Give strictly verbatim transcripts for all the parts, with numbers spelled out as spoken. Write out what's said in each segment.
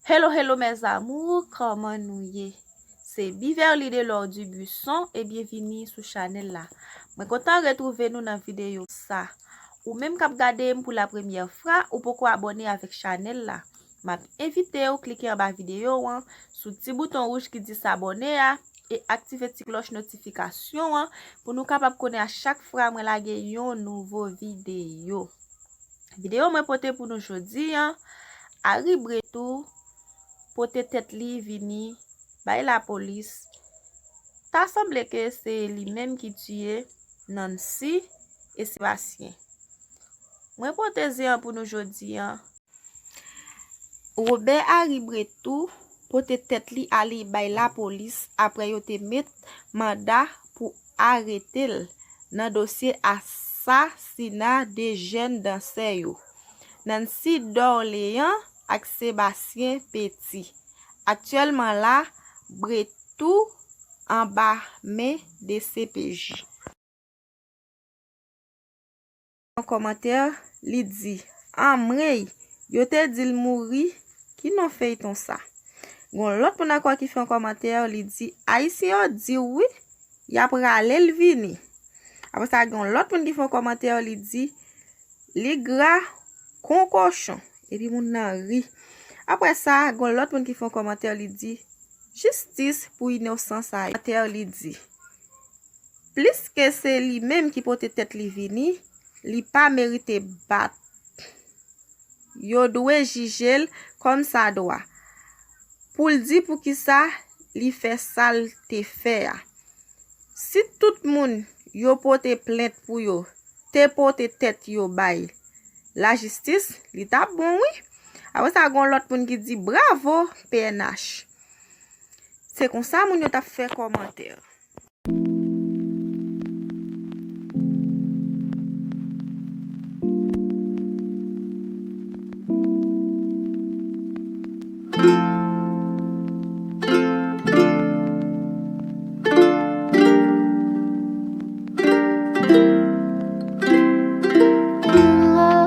Hello, hello mes amours, kòman nou ye? Se Beverly de Lord Dubuisson e byenvini sou chanèl la. Mwen kontan retwouve nou nan videyo sa. Ou menm k ap gade m pou la premyè fwa, ou poko abòne avèk chanèl la, m ap envite w klike anba videyo an sou ti bouton wouj ki di sabòne a e aktive ti klòch notifikasyon an pou nou kapab konnen a chak fwa mwen lage yon nouvo videyo. Videyo mwen pote pou nou jodi an, Harry Bretous pote tèt li vini bay lapolis. Ta sanble ke se li menm ki tiye Nancy e Sebastien. Mwen pote zen an pou nou jodi an. Robert Harry Bretous pote tèt li ale bay lapolis apre yo te met manda pou arete l nan dosye asasina de jèn dansè yo, Nancy Dorléan ak Sébastien Petit. Aktyèlman la, Bretous anba men D C P J. Yon kòmantè, li di, anmwey, yo te di l mouri, ki non feyton sa? Gon lòt moun ankò ki fè yon kòmantè, li di, ayisyen yo di w wi, y ap rale l vini. Apre sa, gon lòt moun ki fè yon kòmantè, li di, li gra kon kochon. Epi moun nan ri. Apre sa, gon lòt moun ki fè yon kòmantè, li di, jistis pou inosan sa yo. Kòmantè, li di, pliske se li menm ki pote tèt li vini, li pa merite bat. Yo dwe jije l kòmsadwa pou l di poukisa li fè sa l te fè a. Si tout moun yo pote plent pou yo te pote tèt yo bay lajistis, li t ap bon wi. Apre sa, gon lòt moun ki di, bravo P N H. Se konsa moun yo t ap fè kòmantè.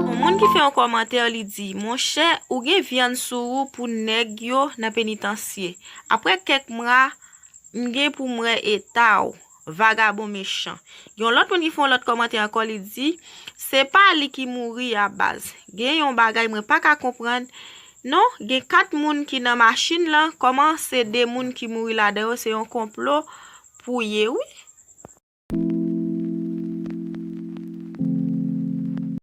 Yon moun ki fè yon kòmantè, li di, monchè, ou gen vyann sou ou pou nèg yo nan penitansye. Apre kèk mwa, m gen pou m wè eta w, vagabon mechan. Yon lòt moun ki fè yon lòt kòmantè ankò, li di, se pa li ki mouri a baz. Gen yon bagay mwen pa ka konprann non, gen kat moun ki nan machin lan, kòman se de moun ki mouri ladan yo, se yon konplo pou ye wi.